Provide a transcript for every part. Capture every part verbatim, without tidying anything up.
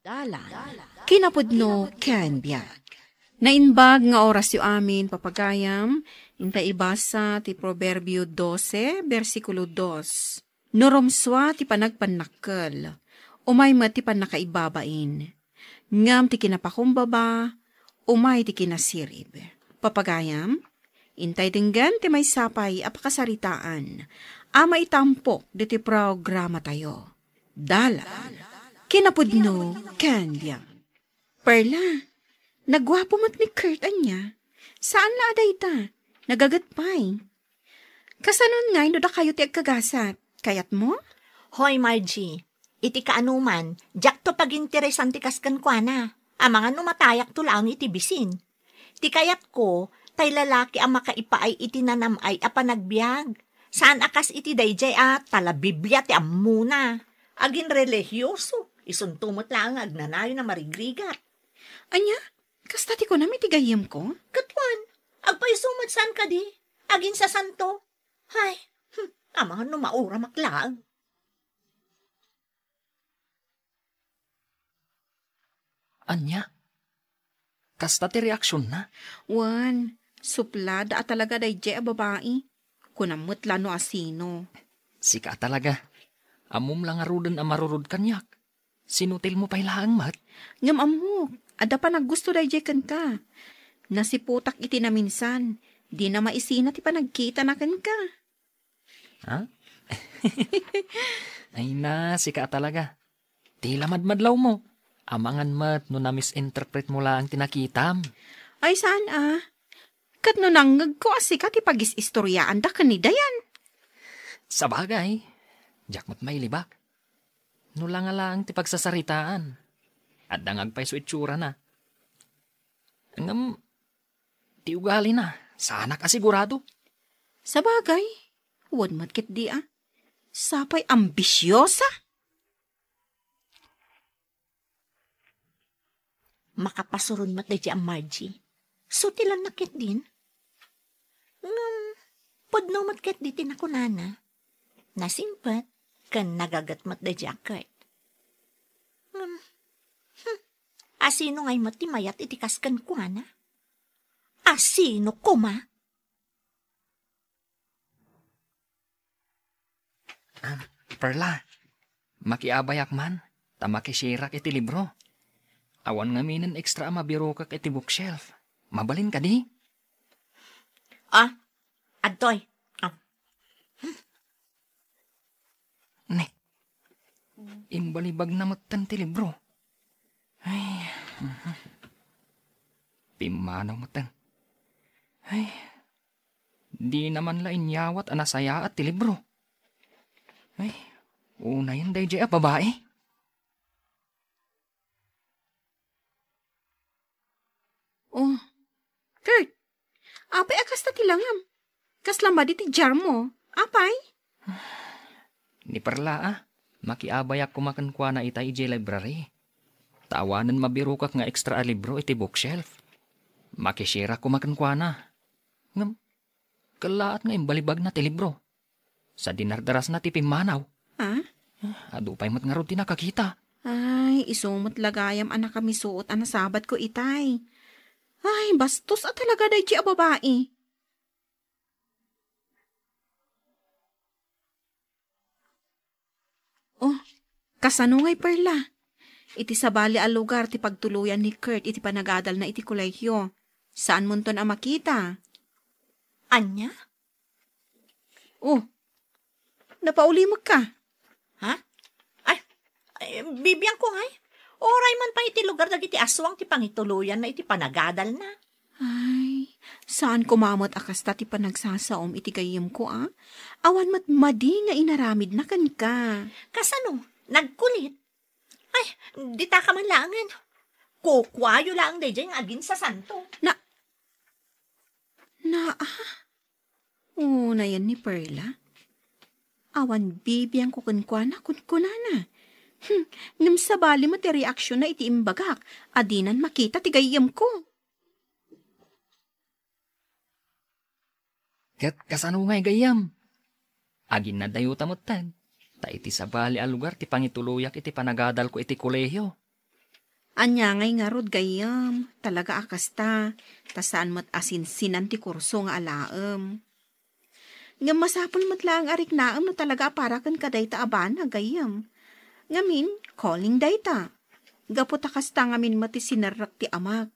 Dalan, kinapudno ken biag. Naimbag nga orasyo amin, papagayam, inta ibasa ti Proverbio dose, bersikulo dos. No rumsua ti panagpannakkel, umay met ti pannakaibabain. Ngem ti kinapakumbaba, umay ti kinasirib. Papagayam, intay denggen ti maysa pay a pakasaritaan a maitampok ditoy programatayo. Dalan, kinapudno ken biag. Perla, naguapo met ni Kurt ania. Saan la a dayta, nagaget pay. Kasanon ngay no dakayo ti agkagasat? Kayatmo? Hoy, Margie, iti kaanuman, diakto paginteresan ti kas kenkuana. Amangan no matayakto laeng iti bisin. Ti kayatko, tay lalaki a makaipaay iti nanam-ay a panagbiag. Saan a kas iti daydiay a tala Biblia ti ammona. Agin relihioso, isunto met laeng nga agnanayon a marigrigat. Ania? Kasta ti kunam iti gayyemko? Ket wen, agpayso met saan kadi? Agin sasanto? Hay, hmm, amangan no mauramak laeng. Ania? Kasta ti reaksionna? Wen, suplada a talaga daydiay a babai. Kunam met la no asino. Sika a talaga. Ammom la ngaruden a marurod kaniak. Sinutilmo pay laeng met. Ngem ammok, adda panaggusto daydiay kenka. Nasiputak iti naminsan, dina maisina ti panagkitana kenka. Ha? Ay na, sika a talaga. Ti la madmadlawmo. Amangan met no na-misinterpretmo laeng ti nakitam. Ay, saan a? Ket no nangngegko a sika ti pagis-istoriaanda ken ni Dayan. Sabagay, diak met mailibak. No la nga laeng ti pagsasaritaan, adda nga agpayso itsurana. Ngem, ti ugalina, saanak a sigurado. Sabagay, wen met ketdi a. Sapay ambisiosa. Makapasurod met daydiay a Margie. Sutilan na ketdin. Ngem, pudno met ketdi ti nakunana. Nasimpet, ken nagaget met daydiay a Kurt. Ngem, hmm, asino ngay met ti mayat iti kas kenkuana? Asino koma? Ah, Perla, makiabayak man, ta makisirak iti libro. Awan ngaminen extra a mabirokak iti bookshelf. Mabalin kadi? Ah, adtoy. Ah. Ne. Imbalibagna metten ti libro. Ay, mhm. Pimmanaw metten. Ay, dina man la inyawat a nasayaat ti libro. Ay, unayen daydiay a babai. Oh, Kurt, apay a kasta ti langam? Kasla madi ti diarmo? Apay? Ni Perla a, makiabayak koma kenkuana itay idiay library. Ta awanen mabirokak nga extra a libro iti bookshelf. Makisirak koma kenkuana. Ngem, kellaat nga imbalibagna ti libro. Sa dinardarasna ti pimmanaw. Ha? Adu pay met ngarud ti nakakita. Ay, isu met la gayam a nakamisuot a nasabatko itay. Ay, bastos a talaga daydiay a babai. Oh, kasano ngay, Perla? Iti sabali a lugar ti pagtuloyan ni Kurt iti panagadalna iti kolehio. Saanmonton a makita. Ania? Oh, napaulimekka. Ha? Ay, ay, bibiangko ngay. Uray man pay iti lugar dagiti aswang ti pangituloyanna iti panagadalna. Ay, saan koma met a kasta ti panagsasaom iti gayyemko a. Awan met madi nga inaramidna kenka. Kasano? Nagkulit? Ay, ditaka man laengen. Kukuayo laeng daydiay nga aginsasanto. Na, na, ah? Unayen ni Perla? Awan bibiangko kenkuana, kunkunana. Hmm, ngem sabali met ti reaksionna iti imbagak a dinan makita ti gayyemko. Ket kasano ngay gayyem? Aginnadayota metten, ta iti sabali a lugar ti pangituloyak iti panagadalko iti kolehio. Ania ngay ngarud, gayyem, talaga a kasta, ta saan met a sinsinan ti kurso nga alaem. Ngem masapul met laeng a riknaem no talaga a para ken kadayta a banag, gayyem. Ngamin, calling dayta. Gapu ta kasta ngamin met ti sinerrek ti amak.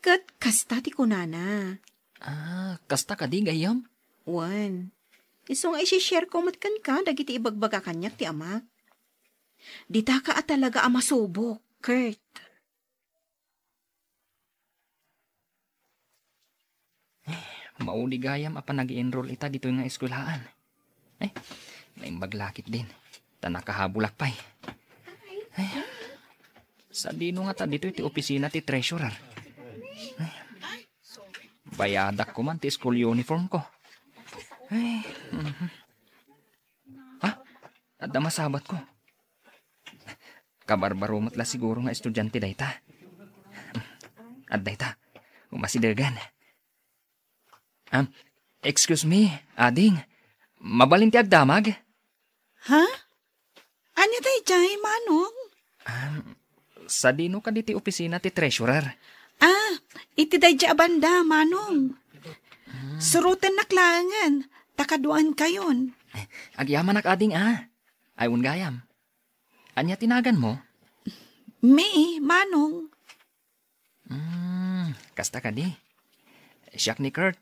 Ket kasta ti kunana. Ah, kasta kadi, gayyem? Wen. Isu nga isi-share ko met kenka dagiti ibagbaga kaniak ti amak. Ditaka a talaga a masubok, Kurt. Mauli gayam a panag-i-enroll ita ditoy nga eskwelahan. Ay, naimbag lakit din. Ta nakahabulak pay. Ay, sadino nga ta ditoy ti opisina ti treasurer? Ay, bayadak ko man ti school uniform ko. Ay, mhm. Ha? Adda masabat ko. Kabarbaro met la siguro nga estudiante dayta. Adda ita. Umasidegan. Um, excuse me, ading. Mabalin ti agdamag? Ha? Ania daydiay, Manong? Um, sadino kadi ti opisina ti treasurer? Ah, iti daydiay a banda, Manong. Hmm. Surotennak laengen, ta kaduaenkayon. Agyamanak, ading, a. Ay, wen gayam. Ania ti naganmo? May, Manong. Hmm, kasta kadi. Siak ni Kurt.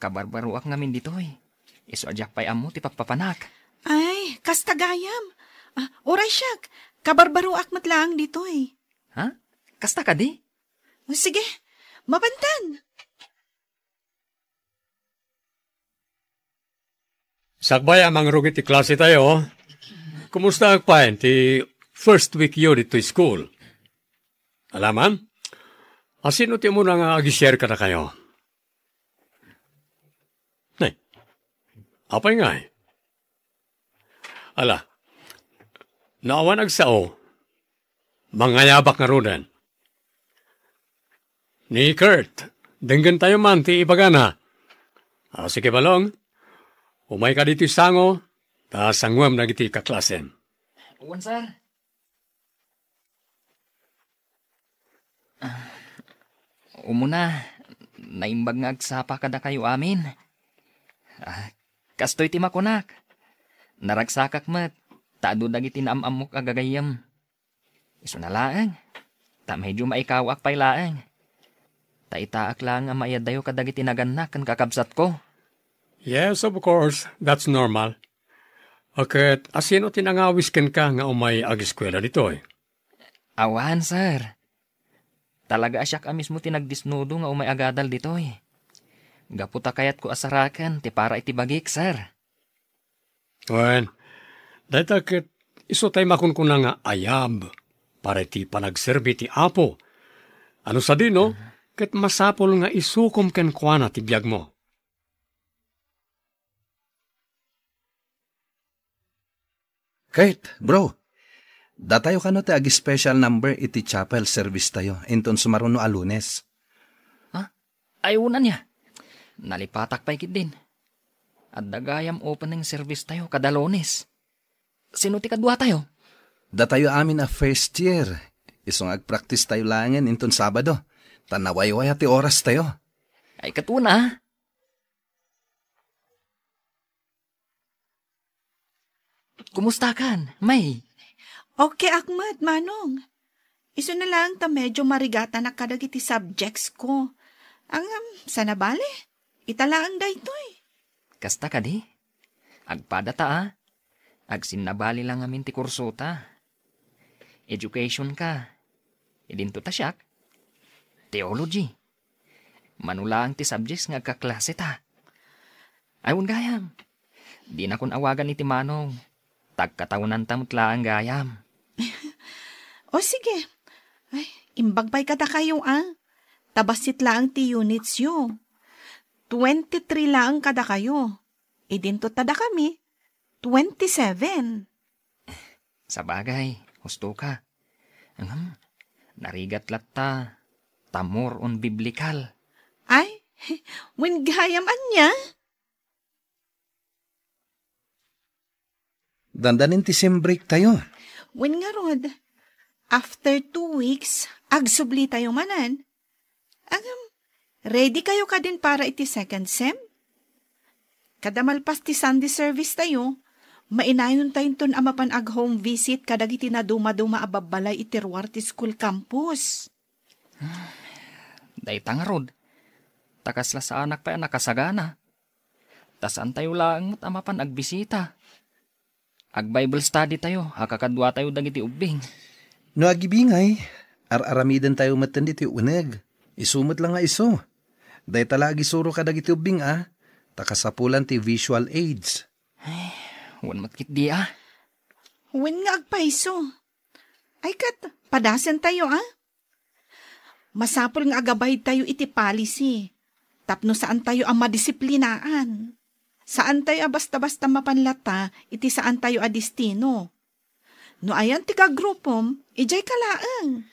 Kabarbaroak ngamin ditoy. Isu a diak pay ammo ti pakpapanak. Ay, kasta gayam. Ah, uray siak. Kabarbaroak met laeng ditoy. Ha? Kasta kadi? O, sige. Mapantan. Sakbay a mangrugit ti klase tayo, kumusta ak pay ti first week yo ditoy school? Alaman? Asino ti umuna nga agi-share kadakayo? Nay, apay ngay? Ala, no awan agsao, mangayabak ngaruden. Ni Kurt, denggen tayo man ti ibagana. A, sige, Balong. Umayka ditoy sango, ta sanguem dagiti kaklasem. Wen, sir. Ah, umuna, naimbag nga agsapa kadakayo amin. Ah, kastoy ti makunak. Naragsakak met, ta adu dagiti naam-ammok a gagayyem. Isuna laeng, ta medyo maikawaak pay laeng. Ta itaak laeng a maiyadayo kadagiti nagannak ken kakabsatko. Yes, of course, that's normal. A, ket asino ti nangawis kenka nga umay ageskuela ditoy? Awan, sir. Talaga a siak a mismo ti nagdisnudo nga umay agadal ditoy. Gapu ta kayatko a saraken ti para iti bagik, sir. Wen, dayta ket isu tay makunkuna nga ayab para iti panagserbi ti Apo. A no sadino, ket masapul nga isukom kenkuana ti biagmo. Kurt, bro, datayo kano ti ag-special number iti chapel service tayo inton sumaruno a Lunes. Ha? Ay, wen ania. Nalipatak pay ketdin. Adda gayam opening service tayo kada Lunes. Sino ti kadua tayo? Datayo amin a first year. Isu nga agpractice tayo laengen inton Sabado. Ta nawaywaya ti oras tayo. Ay, katuna. Kumustakan, May? Okay ak met, Manong. Isuna laeng ta medyo marigatanak kadagiti subjects ko. Ngem, saan a bale, ita laeng daytoy. Kasta kadi? Agpada ta, a. Agsinnabali la ngamin ti kursota. Education ka. Idinto ta siak. Theology. Mano laeng ti subjects nga agkaklase ta. Ay, wen gayam. Dinakon awagan iti Manong. Tagkatawnanta met laeng gayam. O sige. Ay, imbag pay kadakayo, a. Ta bassit laeng ti units yo. Twenty-three laeng kadakayo. Idinto ta dakami, twenty-seven. Sabagay, husto ka. Ngem, narigat latta, ta more on biblical. Ay, wen gayam ania? Dandanin ti sem break tayo. Wen ngarud, after two weeks, agsublitayo manen. Agam, ready kayo kadin para iti second sem? Kada malpas ti Sunday service tayo, mainayon tayonton a mapan ag-home visit kadagiti naduma-duma a babbalay iti ruar ti school campus. Dayta ngarud, ta kasla saanak pay a nakasagana. Ta saan tayo laeng met a mapan agbisita. Ag-Bible study tayo, a kakaduatayo dagiti ubbing. No agibingay, ar-aramiden tayo metten ditoy uneg. Isu met la nga isu. Dayta la agisuro kadagiti ubbing a, ta kasapulan ti visual aids. Ay, wen met ketdi a. Wen nga agpayso. Ay ket, padasen tayo a. Masapul nga agabayed tayo iti policy, tapno saan tayo a madisiplinaan. Saan tayo a basta-basta mapan latta iti saan tayo a destino. No ayan ti kagrupom, idiay ka laeng.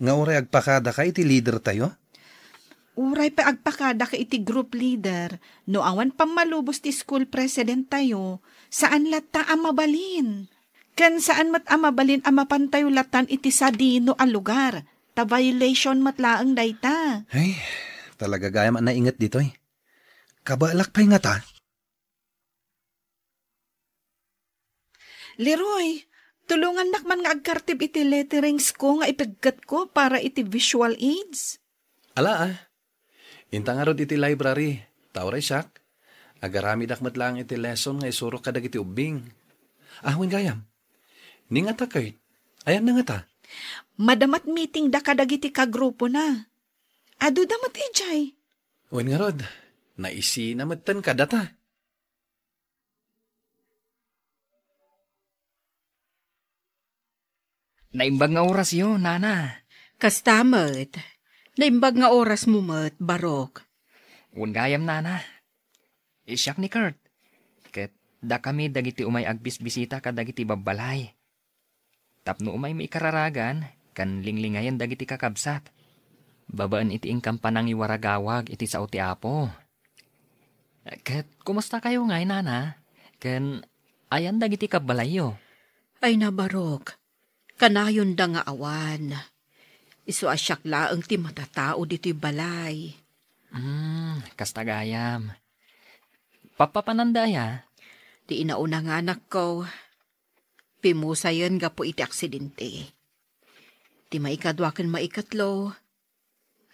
Nga uray agpakadaka iti leader tayo? Uray pay agpakadaka iti group leader, no awan pammalubos ti school president tayo, saan latta a mabalin. Ken saan met a mabalin a mapantayo latan iti sadino a lugar, ta violation met laeng dayta. Ay, talaga gayam a nainget ditoy. Kabaelak pay ngata. Leroy, tulongannak man nga agkartib iti letterings ko nga ipigketko para iti visual aids. Ala, ah. Inta ngarud iti library, ta uray siak, agaramidak met laeng iti lesson nga isurok kadagiti ubbing. Ah, wen gayam. Ni ngata, Kurt, ayanna ngata? Madamat meeting da kadagiti kagrupona. Adu da met idiay. Wen ngarud, naisina metten kadata. Naimbag nga orasyo, nana. Kasta met. Naimbag nga orasmo met, Barok. Wen gayam, nana. Siak ni Kurt. Ket dakami dagiti umay agbisbisita kadagiti babbalay. Tapno umaymi ikararagan, ken linglingayen dagiti kakabsat. Babaen iti inkam panangiwaragawag iti sao ti Apo. Ket kumustakayo ngay, nana? Ken ayan dagiti kabbalayyo? Ay, nabarok. Kanayonda nga awan. Isu a siak laeng ti matatao ditoy balay. Hmm, kasta gayam. Pappapananda aya? Ti inauna nga anakko, pimusayen gapu iti aksidente. Ti maikadua ken maikatlo,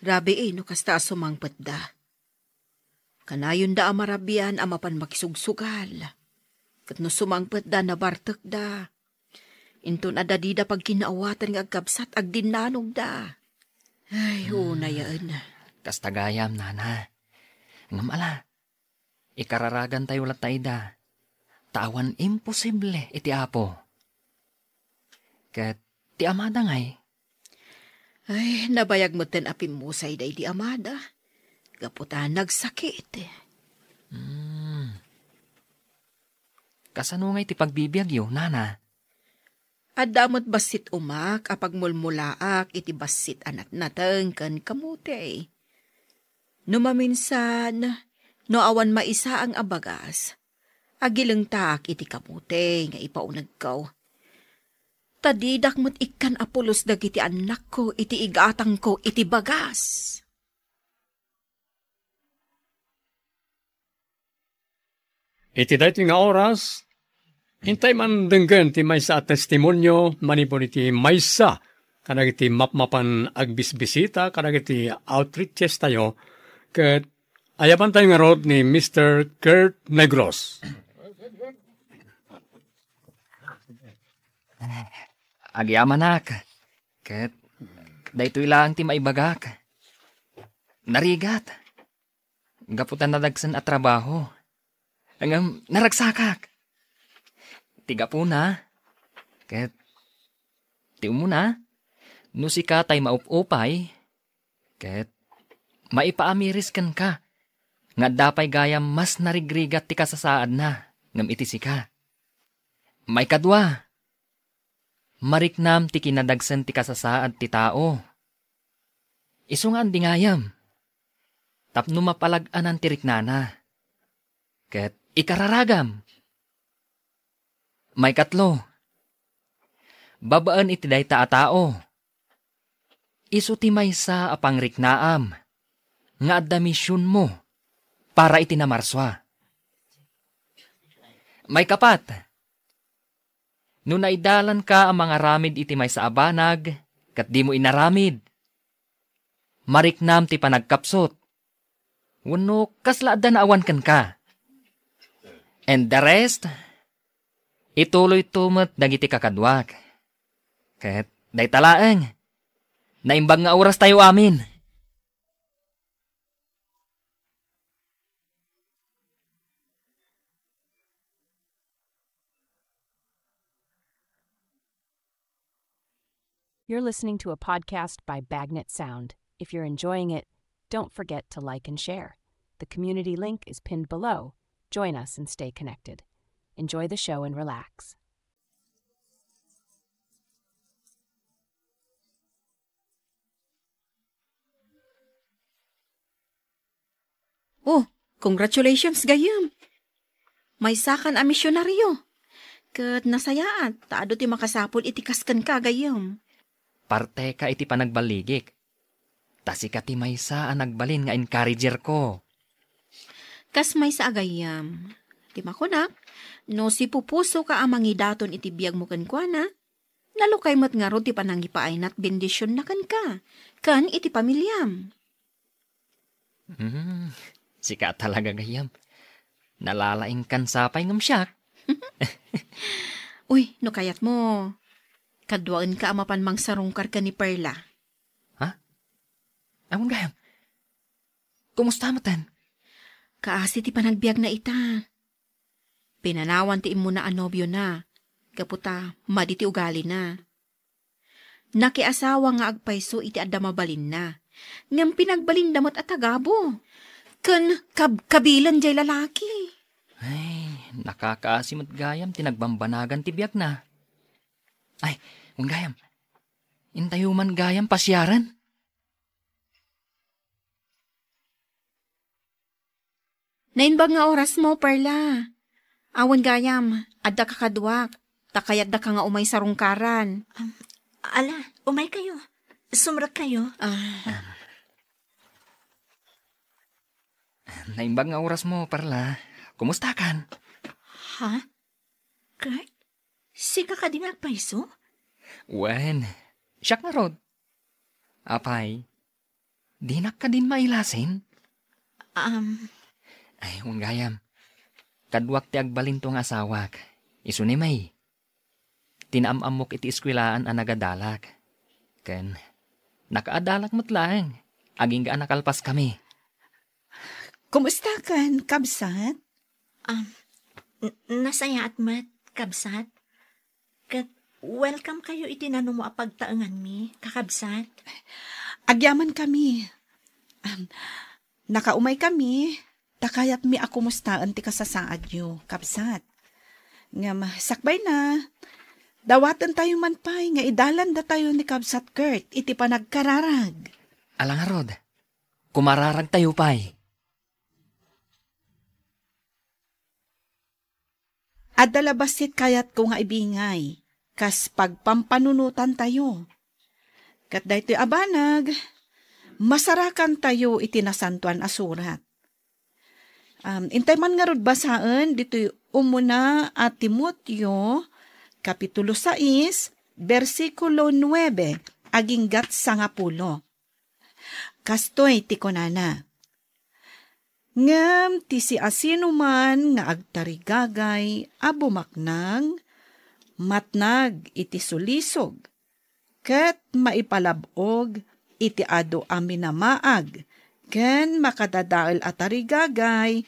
rabii no kasta a sumangpetda. Kanayonda a marabian a mapan makisugsugal. Ket no sumangpetda, nabartekda. Inton adda dida pagkinaawatan nga agkabsat, agdinnanogda. Ay, hmm, unayen. Kasta gayam, nana. Ngem ala, ikararagantayo latta ida. Ta awan imposible iti Apo. Ket ti amada ngay? Ay, nabayag metten a pimmusay daydi amada. Gapu ta nagsakit. Hmm. Kasano ngay ti pagbibiagyo, nana? Adda met bassit umak a pagmulmulaak iti bassit a natnateng ken kamote. No maminsan, no awan maisaang a bagas, agilengtaak iti kamote nga ipaunegko. Ta didak met ikkan a pulos dagiti annakko iti igatangko iti bagas. Iti daytoy nga oras, intay man denggen ti maysa a testimonio manipud iti maysa kadagiti mapmapan agbisbisita kadagiti outreaches tayo, ket ayabantayo ngarud ni Mister Kurt Negros. Agyamanak, ket daytoy laeng ti maibagak. Narigat. Gapu ta nadagsen a trabaho. Ngem naragsakak. Ti gapuna, ket ti umuna, no sika tay maup-upay, ket maipaamiris kenka, nga adda pay gayam mas narigrigat ti kasasaadna, ngem iti sika. Maikadua, mariknam ti kinadagsen ti kasasaad ti tao. Isu nga andingayam, tapno mapalag-anan ti riknana. Ket ikararagam. Maikatlo, babaen iti dayta a tao, Isu ti maysa a pangriknaam nga adda misionmo para iti Namarsua. Maikapat, no naidalanka a mangaramid iti maysa a banag ket dimo inaramid, mariknam ti panagkapsut. Wenno kasla adda naawan kenka. And the rest, ituloyto met dagiti kakaduak. Ket dayta laeng, naimbag nga orastayo amin. You're listening to a podcast by Bagnet Sound. If you're enjoying it, don't forget to like and share. The community link is pinned below. Join us and stay connected. Enjoy the show and relax. Oh, congratulations, gayyem. Maysakan a misionario. Ket nasayaat, ta adu ti makasapul iti kas kenka, gayyem. Parteka iti panagballigik. Ta sika ti maysa a nagbalin nga encourager ko. Kas maysa a gayyem. Ti makunak, no sipupusoka a mangidaton iti biagmo kenkuana, nalukay met ngarud ti panangipaayna ti bendisionna kenka, ken iti familiam. Hmm, sika talaga, gayyem. Nalalaingkan sapay ngem siak. Uy, no kayatmo, kaduaenka a mapan mangsarungkar ken ni Perla. Ha? Awan, gayyem. Kumusta meten? Kaasi ti panagbiagna ita. Pinanawan ti immuna a nobiona, gapu ta madi ti ugalina. Nakiasawa nga agpayso iti adda mabalinna, ngem pinagbalinda met a tagabu. Ken kab-, kabilen jay lalaki. Ay, nakakaasi met gayam ti nagbambanagan ti biagna. Ay, wen gayam, intayo man gayam pasiaren. Naimbag nga orasmo, Perla. Awan gayam, adda kakaduak, ta kayatdaka nga umay sarungkaran. Um, ala, umay kayo. Sumrek kayo. Ah. Naimbag nga orasmo, Perla. Kumustakan? Ha? Kurt? Sika kadi nga agpayso? Wen, siak ngarud. Apay, dinak kadin mailasin? Um. Ay, wen gayam. Kaduak ti agbalinto nga asawak. Isu ni May. Ti naam-ammok iti eskuelaan a nagadalak. Ken, nakaadalak met laeng. Agingga a nakalpaskami. Kumustakan, kabsat? Um, n-, nasayaat met, kabsat. Ket welcome kayo iti nanumo a pagtaenganmi, kakabsat. Agyamankami. Um, nakaumay kami, ta kayatmi a kumustaen ti kasasaadyo, kabsat. Ngem sakbayna, dawatentayo man pay nga idalanda tayo ni Kabsat Kurt iti panagkararag. Ala ngarud, kumararagtayo pay. Adda la bassit kayatko nga ibingay, kas pagpampanunotantayo. Ket daytoy a banag, masarakantayo iti Nasantoan a Surat. Um, intay man ngarud basaen ditoy umuna a Timoteo, Kapitulo sais, bersikulo nuebe, aginggat sangapulo. Kastoy ti kunana, "Ngem ti siasinoman nga agtarigagay a bumaknang, matnag iti sulisog, ket maipalab-og iti adu a minamaag, ken makadadael a tarigagay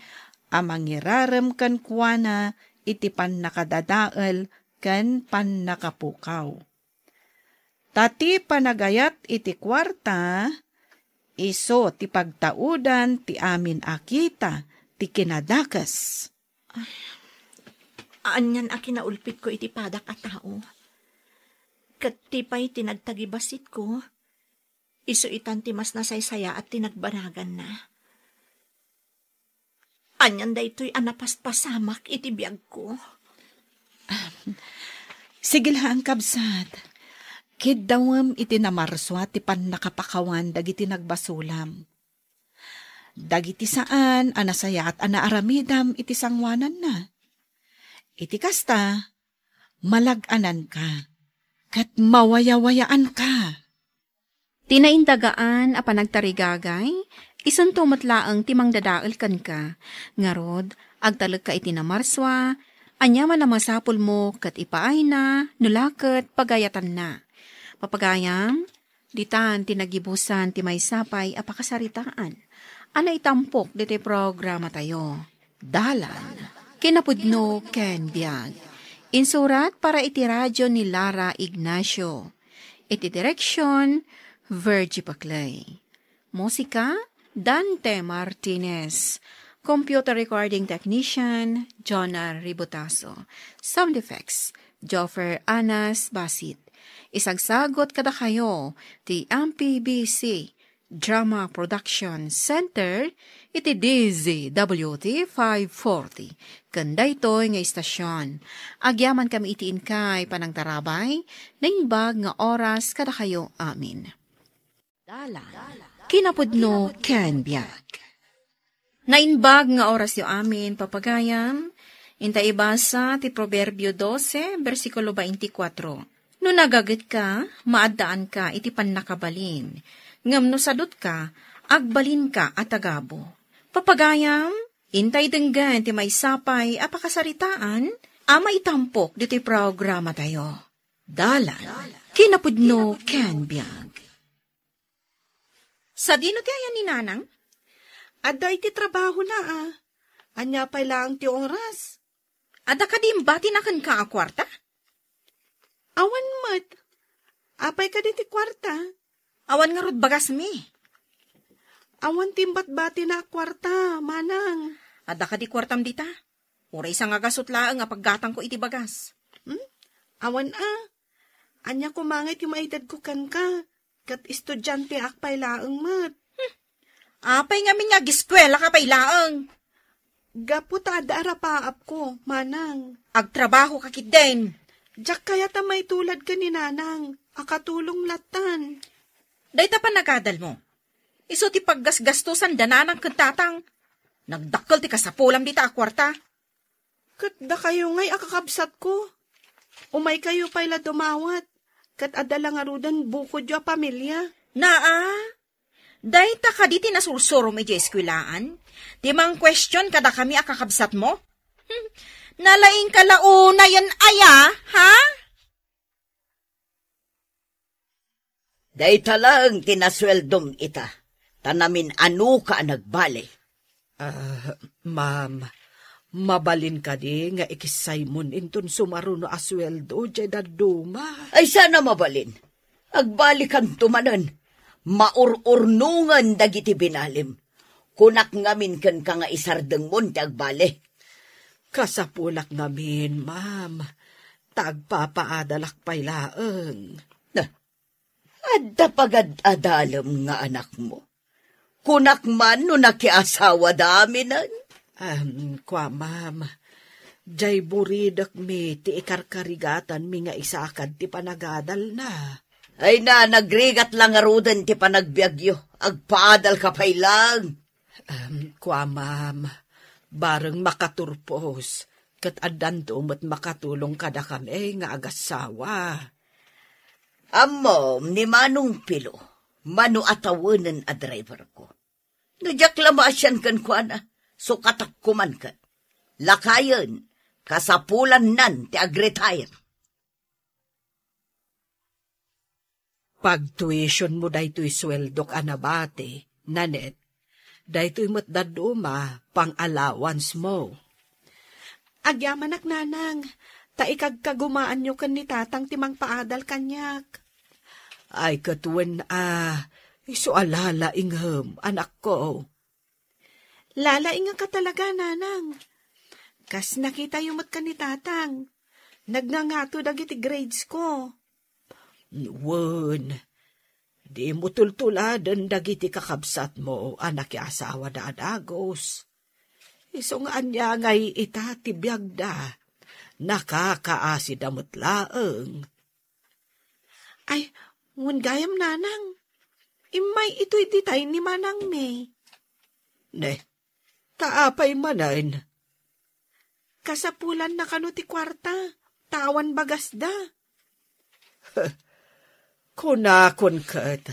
a mangirarem kenkuana iti pannakadadael ken pannakapukaw." Ta ti panagayat iti kuarta, isu ti pagtaudan ti amin a kita ti kinadakes. Ay, anian a kinaulpitko iti padak a tao. Ket ti pay ti nagtagibasitko, isu itan ti mas nasaysayaat ti nagbanaganna. Anian daytoy a napaspasamak iti biagko. Sige laeng, kabsat. Kiddawem iti namarsua ti pannakapakawan dagiti nagbasolam. Dagiti saan a nasayaat a naaramidam iti sangoananna. Iti kasta, malag-ananka, ket mawayawayaanka. Ti naindagaan a panagtarigagay, isunto met laeng ti mangdadael kenka. Ngarud, agtalekka iti namarsua, aniaman a masapulmo ket ipaayna, no la ket pagayatanna. Papagayam, ditan ti nagibusan ti maysa pay a pakasaritaan a naitampok ditoy programatayo. Dalan, kinapudno ken biag. Insurat para iti radio ni Lara Ignacio. Iti direksyon, Virgie Paclay. Musika, Dante Martinez. Computer recording technician, Jonah Ributaso. Sound effects, Joffer Anas Basit. Isagsagot kadakayo ti M P B C Drama Production Center iti D Z W T five forty. Ken daytoy nga istasyon, agyamankami iti inkay panangtarabay, naimbag nga oras kadakayo amin. Dalan, kinapudno ken biag. Naimbag nga orasyo amin, papagayam. Inta ibasa ti Proverbio dose, bersikulo twenty-four. No nagagetka, maaddaanka iti pannakabalin. Ngem no sadutka, agbalinka a tagabu. Papagayam, intay denggen ti maysa pay a pakasaritaan a maitampok ditoy programatayo. Dalan, kinapudno ken biag. Sadino ti ayan ni Nanang? Adda iti trabahona a. Ania pay laeng ti oras? Adda kadi imbatina kenka a kuarta? Awan met. Apay kadi ti kuarta? Awan ngarud bagasmi. Awan ti imbatbatina a kuarta, manang. Adda kadi kuartam dita? Uray sangagasut laeng a paggatangko iti bagas. Hmm? Awan a. Ania koma ngay ti maitedko kenka? Ket estudianteak pay laeng met. Hmm. Apay ngamin nga ageskuelaka pay laeng? Gapu ta adda arapaapko, manang. Agtrabahoka ketdin. Diak kayat a maitulad ken ni Nanang, a katulong lattan. Dayta panagadalmo. Isu ti paggasgastosan da Nanang ken Tatang. Nagdakkel ti kasapulam dita a kuarta. Ket dakayo ngay a kakabsatko. Umaykayo pay la dumawat, ket adda la ngaruden bukodyo a pamilia. Naa, dayta kadi ti nasursurom idiay eskuelaan? Ti mangkuestion kadakami a kakabsatmo? Hmm, nalaingka la unayen aya, ha? Dayta laeng ti nasueldom ita, ta namin-anoka a nagbali. Ah, ma'am, mabalin kadi nga ikissaymon inton sumaruno a sueldo diay dadduma? Ay, saan a mabalin. Agbalikanto manen. Maur-urnongen dagiti binalim. Kunak ngamin kenka nga isardengmon ti agbali. Kasapulak ngamin, ma'am, ta agpapaadalak pay laeng. Na, adda pagad-adalem nga anakmo. Kunak man no nakiasawada aminen. Ahem, kua, ma'am. Diay buridekmi ti ikarkarigatanmi nga isakad ti panagadalna. Ay na, nagrigat la ngaruden ti panagbiagyo. Agpaadalka pay laeng. Em, kua, ma'am, bareng makaturpos, ket addanto met makatulong kadakami nga agassawa. Ammom ni Manong Pilo, mano a tawenen a driverko. No diak la maasian kenkuana, sukatak koman ket. Lakayen, kasapulannan ti agretire. Pagtuitionmo daytoy sueldok a nabati, Nanette. Daytoy met dadduma, pang-allowance-mo. Agyamanak, Nanang, ta ikagkagumaanyo ken ni Tatang ti mangpaadal kaniak. Ay, ket wen a, isu a lalaingem, anakko. Lalaingka talaga, Nanang. Kas nakitayo met ken ni Tatang, nagngangato dagiti grades-ko. Wen, dimo tultuladen dagiti kakabsatmo a nakiasawada a dagus. Isu nga ania ngay ita ti biagda, nakakaasida met laeng. Ay, wen gayam, Nanang. Immay itoy ditay ni Manang May. Ne, ta apay manen? Kasapulanna kano ti kuarta, ta awan bagasda. Kunakon ket,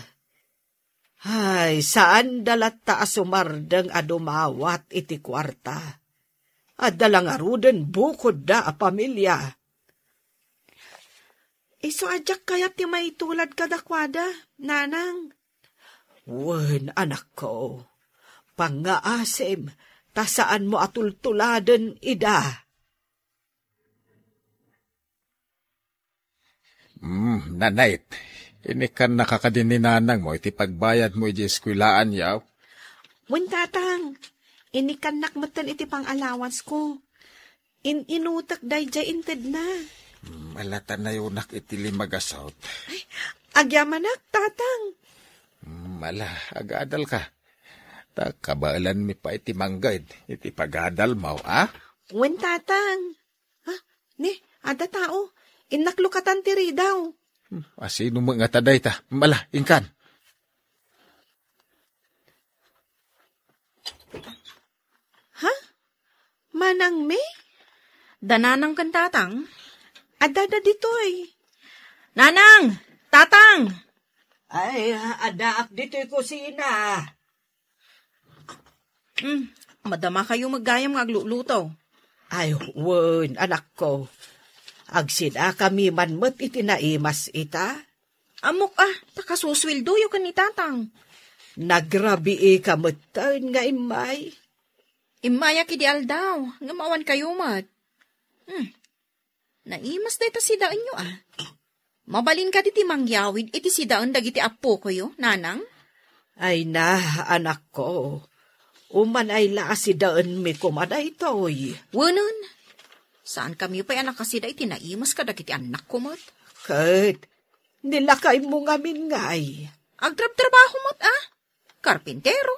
ay, saanda latta a sumardeng a dumawat iti kuarta. Adda la ngaruden bukodda a pamilia. Isu a diak kayat ti maitulad kadakuada, Nanang. Wen, anakko, pangngaasim, ta saanmo a tultuladen ida. Hmm, Nanay, inikannaka kadi ni nanangmo iti pagbayadmo iti eskuelaan, yaw? Wen, Tatang. Inikannak metten iti pang-allowance ko. In-inutek daydiay intedna. Hmm, ala ta nayonak iti lima gasut. Ay, agyamanak, Tatang. Hmm, ala, agadalka. Ta kabaelanmi pay ti mangged iti pagadalmo, a? Wen, Tatang. Ha? Ni, adda tao. Innak lukatan ti ridaw. Hmm, asino met ngata dayta? Mala, inkan. Ha? Manang May? Da Nanang ken Tatang? Adda da ditoy. Nanang! Tatang! Ay, addaak ditoy kusina. Hmm, madamakayo met gayam nga agluluto. Ay, wen, anakko. Agsidakami man met iti naimas ita. Ammok a, ta kasusueldoyo ken ni Tatang. Nagrabiika metten nga immay. Immayak idi aldaw, ngem awan kayo met. Hmm, naimas dayta sidaenyo a. Mabalin kadi ti mangyawid iti sidaen dagiti appokoyo, Nanang? Ay na, anakko. Umanay la a sidaenmi koma daytoy. Wenen, saan kami pay a nakasida iti naimas kadagiti annakko met. Ket, nilakaymo ngamin ngay. Agtrabtrabaho met a. Karpintero.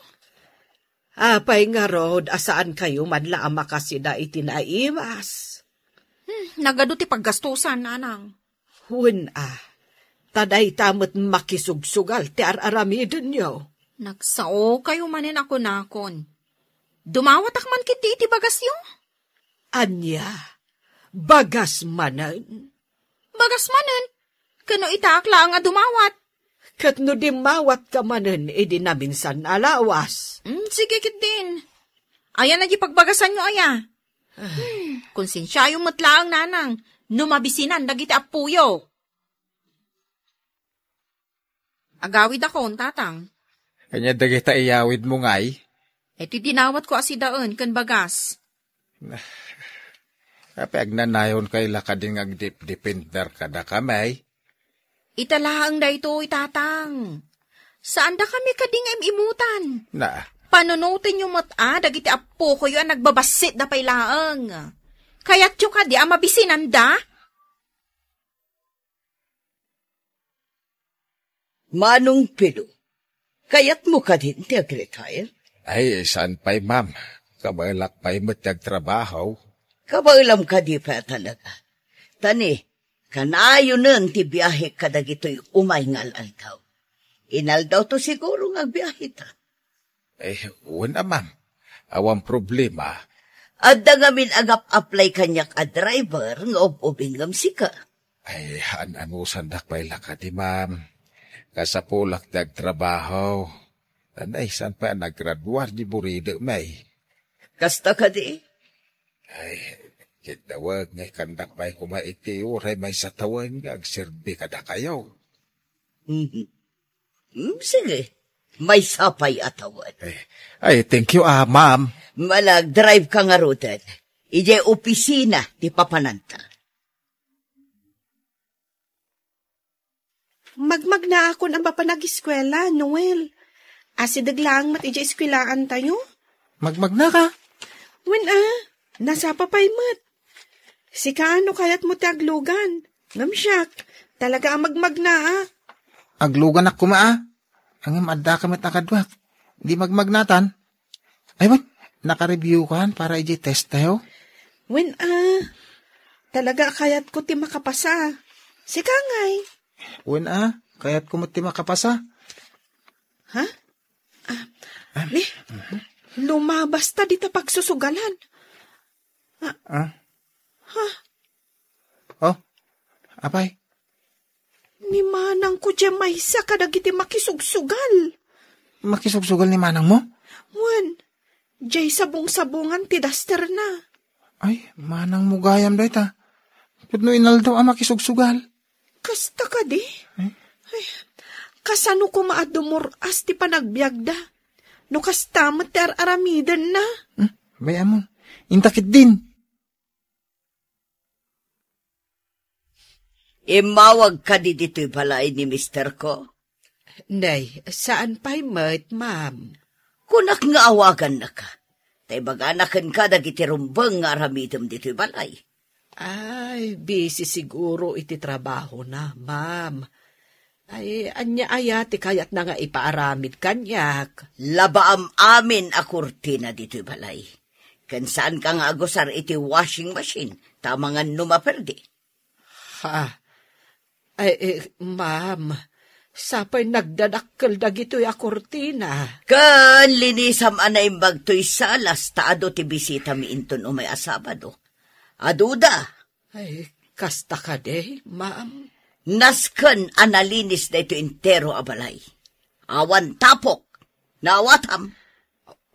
Apay ngarud a saan kayo man la a makasida iti naimas? Hmm, nagadu ti paggastusan, Nanang. Wen a, ta dayta met makisugsugal ti ar-aramidenyo. Nagsao kayo manen a kunakon. Dumawatak man ketdi iti bagasyo? Ania? Bagas manen? Bagas manen? Ken no itaak laeng a dumawat? Ket no dimmawatka manen idi naminsan a lawas? Hmm, sige ketdin. Ayan a di pagbagasanyo aya? Hmm, konsensiayo met laeng, Nanang, no mabisinan dagiti appoyo. Agawidakon, Tatang. Ania dagita iyawidmo ngay? Iti dinawatko a sidaen ken bagas. Apay agnanayon kay la kadin nga agdipdipender kadakami? Ita laeng daytoy, Tatang. Saandakami kadi nga im-imutan. Na. Panunotenyo met a dagiti appokoyo a nagbabassit da pay laeng. Kayatyo kadi a mabisinanda? Manong Pilo, kayatmo kadin ti agretire? Ay, saan pay, ma'am. Kabaelak pay met ti agtrabaho. Kabaelam kadi pay a talaga. Ta ni, kanayonen ti biahe kadagitoy umay nga al-aldaw. Inaldaw to siguro nga agbiaheta. Eh, wen a, ma'am. Awan problema. Adda ngamin agap-apply kaniak a driver nga ub-ubing ngem sika. Ay, an-anusandak pay la kadi, ma'am. Kasapulak ti agtrabaho. Anay, saan pay a naggraduar di buridem, ay? Kasta kadi? Ay, kidawag nga ikandak pay koma iti uray maysa tawen nga agserbi kadakayo. Mhm. Hmm, sige. Maysa pay a tawen. Eh, ay, thank you, ah, ma'am. Manag-drive ka ngaruden. Idiay opisina ti papananta. Magmagnaakon a mapan ageskuela, Noel. Asideg laeng met idiay eskuelaan tayo. Magmagnaka? Wen a, nasapa pay met. Sika no kayatmo ti aglugan. Ngem siak, talaga a magmagnaak. Agluganak koma a. Ngem addaka met a kaduak. Di magmagnatan. Ay, wen, nakareviewkan para idiay test tayo? Wen a, talaga a kayatko ti makapasa. Sika ngay. Wen a, kayatko met ti makapasa. Ha? Ah, ni, lumabas ta dita pagsusugalan. Ah. Ah? Ha? Oh, apay? Ni manangko diay maysa kadagiti makisugsugal. Makisugsugal ni manangmo? Wen, diay sabong-sabongan ti dasterna. Ay, manangmo gayam dayta. Ket no inaldaw a makisugsugal? Kasta kadi? Eh? Ay, kasano koma a dumur-as ti panagbiagda? No kasta met ti ar-aramidenna? Hmm, bay-amon. Inta ketdin. Immawag kadi ditoy balay ni mister ko? Nay, saan pay met, ma'am. Kunak nga awagannaka. Ta ibagana kenka dagiti rumbeng nga aramidem ditoy balay. Ay, busy siguro iti trabahona, ma'am. Ay, ania aya ti kayatna nga ipaaramid kaniak? Labaam amin a kurtina ditoy balay. Ken saanka nga agusar iti washing machine, ta amangan no maperdi. Ha? Ay, eh, ma'am, sapay nagdadakkel dagitoy a kurtina. Ken linisam a naimbag toy salas ta adu ti bisitami inton umay a Sabado. Aduda. Ay, kasta kadi, ma'am? Nasken a nalinis daytoy entero a balay. Awan tapok. Naawatam?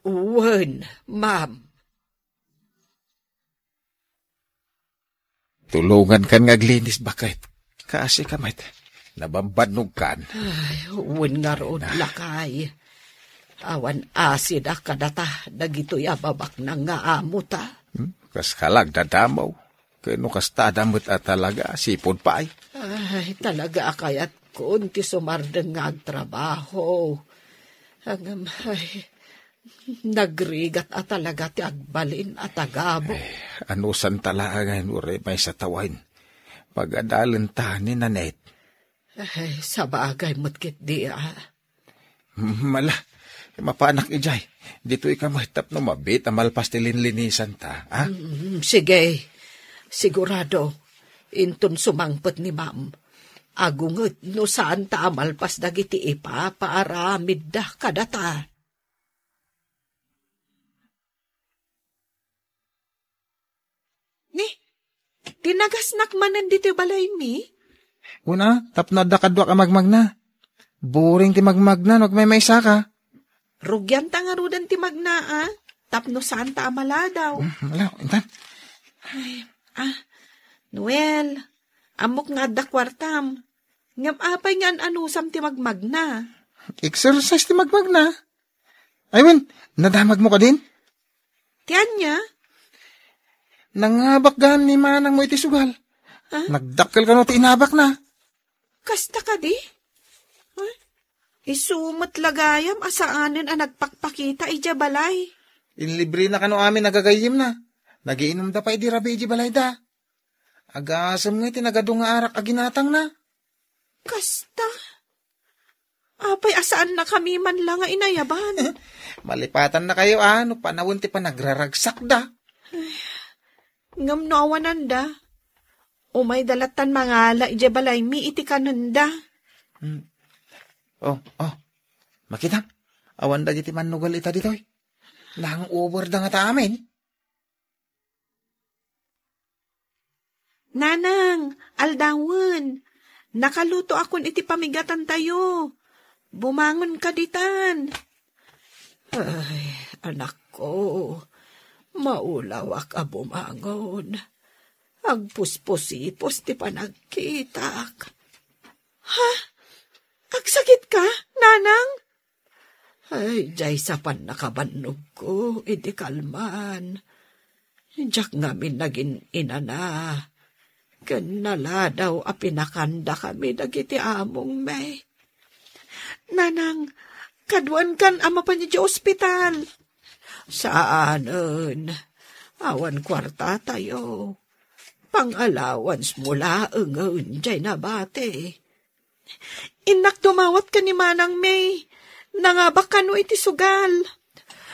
Wen, ma'am. Tulongankan nga aglinis, baket. Kaasi ka met. Nabambannogkan. Ay, wen ngarud, lakay. Awan asida kadata, dagitoy a babaknang nga amota. Hmm? Kas ka la agdadamaw. Ken no kasta da met a talaga, sipud pay. Ay, talaga a kayatkon ti sumardeng nga agtrabaho. Ngem, ay, nagrigat a talaga ti agbalin a tagabu. Ay, anusanta laengen, uray maysa tawen. Pagadalenta ni Nanette. Ay, sabagay met ketdi a. Mala, mapanak idiay. Ditoy ka met tapno mabiit a malpas ti linlinisanta, ha? Mm, sige. Sigurado, inton sumangpet ni ma'am, agunget no saanta a malpas dagiti ipapaaramidda kadata. Ni, dinagasnak manen ditoy balaymi? Una, tapno adda kaduak a magmagna. Boring ti magmagna no agmaymaysa ka. Rugianta ngaruden ti magna, a? Tapno saanta a maladaw. Mm, wala, intan. Ay, ah, Noel, ammok nga adda kuartam. Ngem apay nga an-anusam ti magmagna? Exercise ti magmagna. Ay, wen, nadamagmo kadin? Ti ania? Nangabak gayam ni manangmo iti sugal. Ha? Nagdakkel kano ti inabakna. Kasta kadi? Ha? Isu met la gayam a saanen a nagpakpakita idiay balay. Inlibrena kano amin a gagayyemna. Nagiinumda pay idi rabii idiay balayda. Agasem nga iti nagadu nga arak a ginatangna. Kasta? Apay a saannakami man la nga inayaban? Malipatannakayo a no panawen ti panagraragsakda. Ngem no awananda, umayda lattan mangala idiay balaymi iti kanenda. Hmm. Oh, oh. Makitam, awan dagiti mannugal ita ditoy. Nang-overda ngata amin. Nanang, aldawen. Nakalutoakon iti pamigatantayo. Bumangonka ditan. Ay, anakko, maulawak a bumangon. Agpusposipos ti panagkitak. Ha? Agsakitka, nanang? Ay, diay sa pannakabannogko iti kalman. Diak ngamin nagin-inana ken naladaw a pinakandakami dagiti among May. Nanang, kaduankan a mapan idiay ospital. Saanen. Awan kuartatayo. Pang-allowance mo laengen diay nabati. Innak dumawat ken ni Manang May. Nangabak kano iti sugal.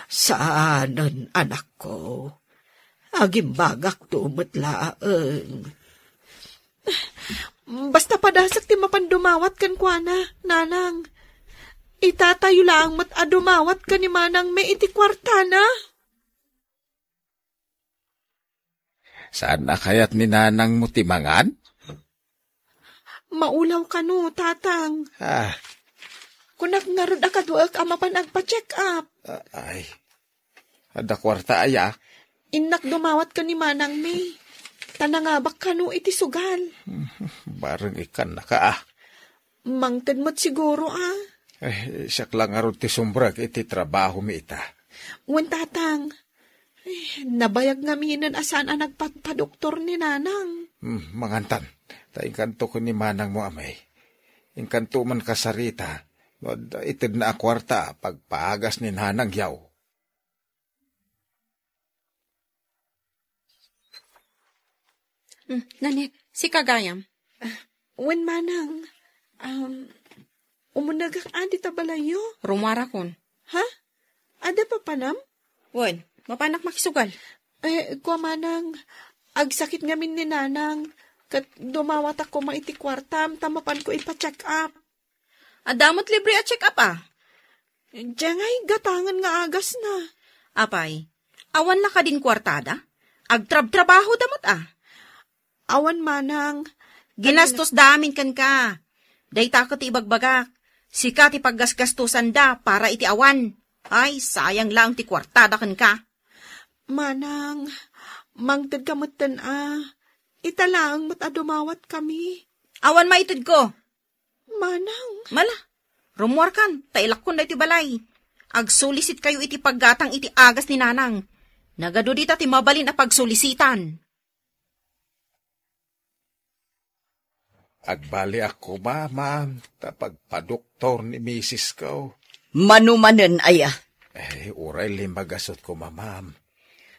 Saanen, anakko. Agimbagakto met laeng. Basta padasek ti mapan dumawat kenkuana, Nanang. Itatayo laeng met a dumawat ken ni Manang May iti kuartana. Saan a kayat ni nanangmo ti mangan? Maulaw kano, Tatang. Ah. Kunak ngarud a kaduek a mapan agpa-check up. Ah, ay. Adda kuarta aya? Innak dumawat ken ni Manang May. Ta nangabak kano iti sugal. Bareng ikkannaka, ah. Mangted met siguro, ah. Eh, siak la ngarud ti sumrek iti trabahomi ita. Wen, Tatang. Eh, nabayag ngaminen a saan a nagpadpadoktor ni Nanang. Hmm, mangantan. Ta inkanto ken ni Manangmo a May. Inkanto man kasarita, no adda itedna a kuarta a pagpaagas ni Nanang yaw. Hmm, Nanette, sika gayam. Ah, wen, Manang. Um, umunegak a dita balayyo. Rummuarakon. Ha? Adda papanam? Wen, mapanak makisugal. Eh, kua, Manang, agsakit ngamin ni Nanang, ket dumawatak koma iti kuartam ta mapanko ipa-check up. Adda met libre a check-up, a? Diay gatangen nga agasna. Apay, awan la kadin kuartada? Agtrabtrabahoda met, a? Awan, Manang. Ginastosda amin kenka. Dayta ket ti ibagbagak. Sika ti paggasgastosanda para iti awan. Ay, sayang laeng ti kuartada kenka. Manang, mangtedka metten, a. Ita laeng met a dumawatkami. Awan maitedko. Manang. Mala, rummuarkan, ta ilakkon daytoy balay. Agsulisitkayo iti paggatang iti agas ni Nanang. Nagadu dita ti mabalin a pagsulisitan. Agbaliak koma, ma'am, ta pagpadoktor ni misisko. Mano manen aya? Eh, uray limagasut koma, ma'am.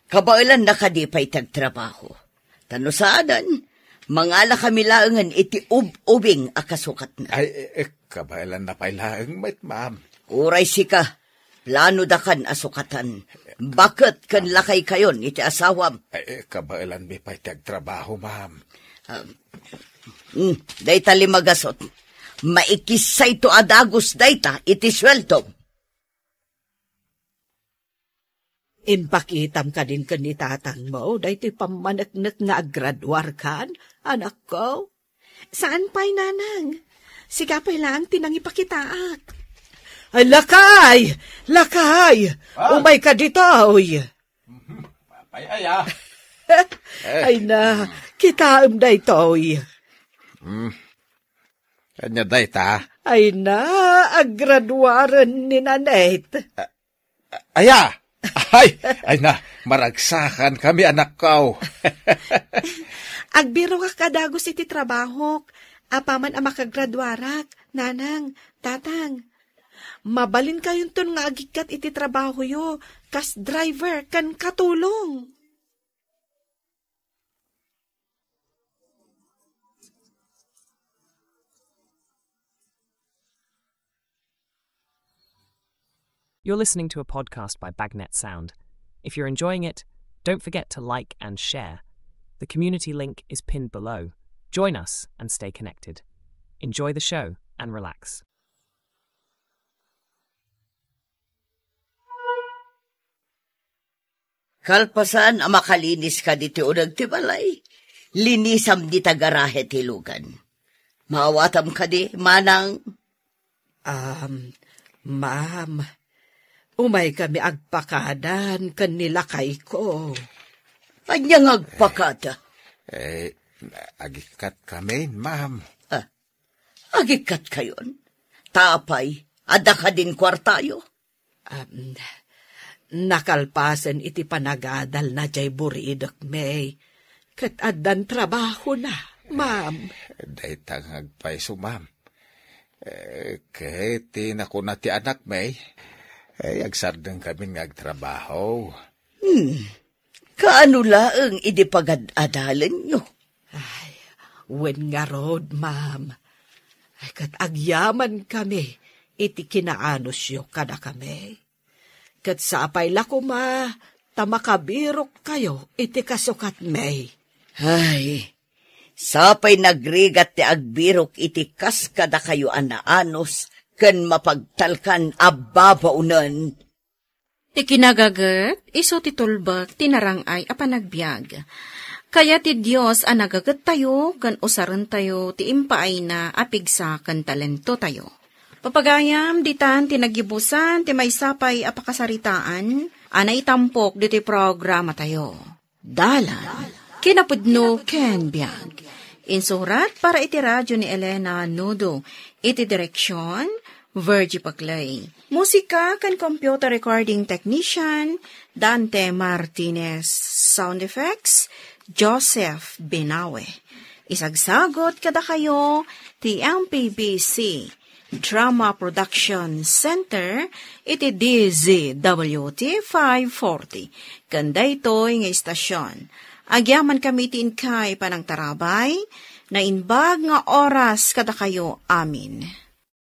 Kabaelanna kadi pay ti agtrabaho? Ta no saanen, mangalakami laengen iti ub-ubing a kasukatna. Ay, eh, eh, kabaelanna pay laeng met, ma'am. Uray sika, planodakan a sukatan. Baket ken lakaykayon iti asawam. Ay, eh, kabaelanmi pay ti agtrabaho, ma'am. Ah, mm, dayta limagasut. Maikissayto a dagus dayta iti sueldom. Impakitam kadin ken ni tatangmo daytoy pammaneknek nga aggraduarkan, anakko? Saan pay, Nanang. Sika pay laeng ti nangipakitaak. Ay, lakay! Lakay! Ah! Umayka ditoy! Mhm. Ay, ay, ah. Ay na, kitaem daytoy. Hmm. Ania dayta? Ay na, aggraduaren ni Nanette. Ah, aya! Ay, ay na, maragsakan kami, anakko. Agbirokak a dagus iti trabahok. Apaman a makagraduarak, Nanang, Tatang. Mabalinkayonton nga agikkat iti trabahoyo, kas driver ken katulong. You're listening to a podcast by Bagnet Sound. If you're enjoying it, don't forget to like and share. The community link is pinned below. Join us and stay connected. Enjoy the show and relax. Kalpasan a makalinis kadi ti uneg ti balay, linisam dita garahe ti lugan. Maawatam kadi, Manang? Um, ma'am, umaykami agpakadan ken ni lakayko. Ania nga agpakada? Eh, agikkat kami, ma'am. Ah, agikkat kayon? Ta apay, adda kadin kuartayo? Um, nakalpasen iti panagadalna jay buridek, May. Ket addan trabahona, ma'am. Dayta nga agpayso, ma'am. Eh, ket ti nakuna ti anak, May, eh, agsardeng kami nga agtrabaho. Hmm. Kaano laeng idi pagad-adalenyo? Ay, wen ngarud, ma'am. Ay, ket agyaman kami iti kinaanusyo kadakami. Ket sapay la koma ta makabirokkayo iti kasukatmi. Ay, Sapay nagrigat ti agbirok iti kas kadakayo a naanus ken mapagtalkan a babaonen. Ti kinagaget, isu ti tulbek ti narang-ay a panagbiag. Kayat ti Dios a nagagettayo ken usarentayo ti impaayna a pigsa ken talentotayo. Papagayam, ditan ti nagyubusan ti maysa pay a pakasaritaan a naitampok ditoy programatayo. Dalan, kinapudno ken biag. Insurat para iti radio ni Elena Nudo. Iti direksyon, Virgie Paclay. Musika ken computer recording technician, Dante Martinez. Sound effects, Joseph Binawe. Isagsagot kadakayo ti M P B C Drama Production Center iti D Z W T five forty. Ken daytoy nga istasyon, agyaman kami ti inkay panangtarabay, naimbag nga oras kadakayo amin.